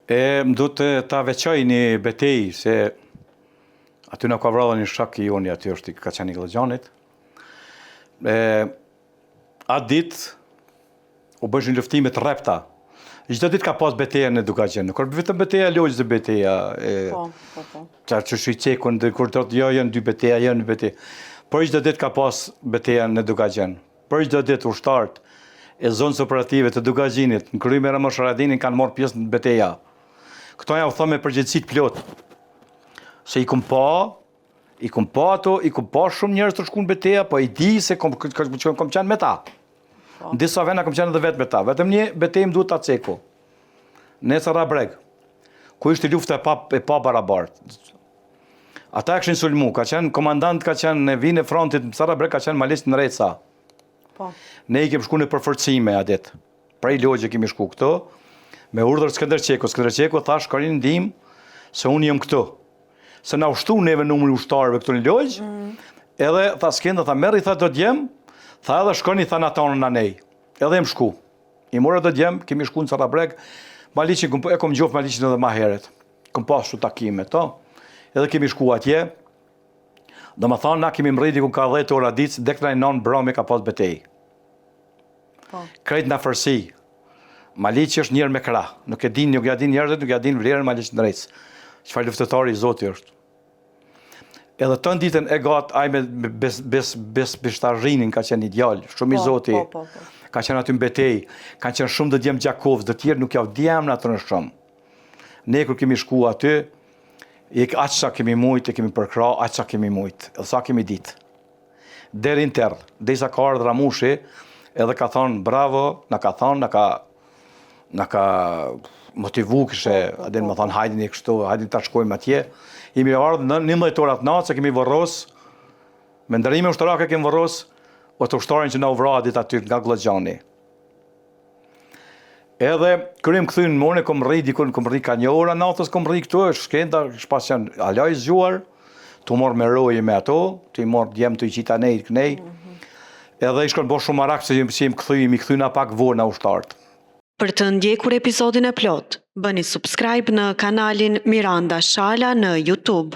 E më duhet ta veçoj një betejë se aty na ka vra dhe një shok i joni aty është ka qenë i Gllogjanit. E atë ditë u bëshin luftime të rrepta. Çdo ditë ka pas beteja në Dukagjin. Nuk është vetëm beteja e Logjës dhe beteja e Po, po, po. Qa që shi cekun dhe kur të jo janë dy beteja, janë dy beteja. Por çdo ditë ka pas beteja në Dukagjin. Për çdo ditë ushtarët e zonës operative të Dukagjinit, në krye me Ramush Haradinin kanë marrë pjesë në beteja. Këto jau them me përgjegjësi të plotë. Se i kum pa, i kum pa ato, i kum pa shumë njerëz të shku në beteja, po i di se kom, kom, kom qenë me ta. Po. Në disa vena kom qenë edhe vetë me ta. Vetëm një betejë më duhet ta ceku. Në Carrabreg, ku ishte lufta e pa, e pa barabartë. Ata e kishin sulmu, ka qenë komandant, ka qenë në vijën e frontit, në Carrabreg ka qenë Maliq Ndreca. Po. Ne i kemi shku në përforcime atë ditë. Prej Logje kemi shku këto, me urdhër Skënder Çeku. Skënder Çeku tha shkoni në ndihmë se unë jam këtu. Se na u shtu neve numri i ushtarëve këtu në Logjë, mm. edhe tha Skënder, tha merri tha do djem, tha edhe shkoni tha në atë anën anej. Edhe jem shku. I mora do djem, kemi shku në Carrabreg, Maliqin, e kom njoft Maliqin edhe ma heret. Kom pas shumë takime to. Edhe kemi shku atje. Domethonë, na kemi mrri diku ka 10 ora ditë, deri në 9 mbrëmje ka pas betejë. Po. Krejt në afërsi. Maliqi është njeri me krah. Nuk e din, nuk ja din njerëzit, nuk ja din vlerën Maliq Ndrecës. Çfarë luftëtari i Zoti është. Edhe tënë ditën e gatë, ai me bes, bes, bes, Bishtazhinin ka qenë një djalë, shumë i po, zoti. Po, po, po. Ka qenë aty në betejë, kanë qenë shumë dhe djem Gjakovës, dhe tjerë nuk jau di emnat shumë. Ne kur kemi shku aty, i aq sa kemi mujt, e kemi përkrah, aq sa kemi mujt, edhe sa kemi ditë. Deri në terr, derisa ka ardhur Ramushi, edhe ka thonë bravo, na ka thonë, na ka na ka motivu kishe, po, po, a din me po. thonë hajdini kështu, hajdini ta shkojmë atje. Jemi ardhë në 11 ora të natës, e kemi vorros, me nderime ushtarake kemi vorros, atë ushtarin që na u vra atë ditë aty nga Gllogjani. Edhe kur jem kthy në mone kom rri dikun kom rri ka një ora natës kom rri këtu është Skenda kish pas qenë hala i zgjuar tu marr me roje me ato tu i marr djem tu i qit anej kënej mm -hmm. edhe ish kon bo shumë marak se jem, se jem kthy jemi kthy na pak vonë na ushtarët Për të ndjekur episodin e plotë, bëni subscribe në kanalin Miranda Shala në YouTube.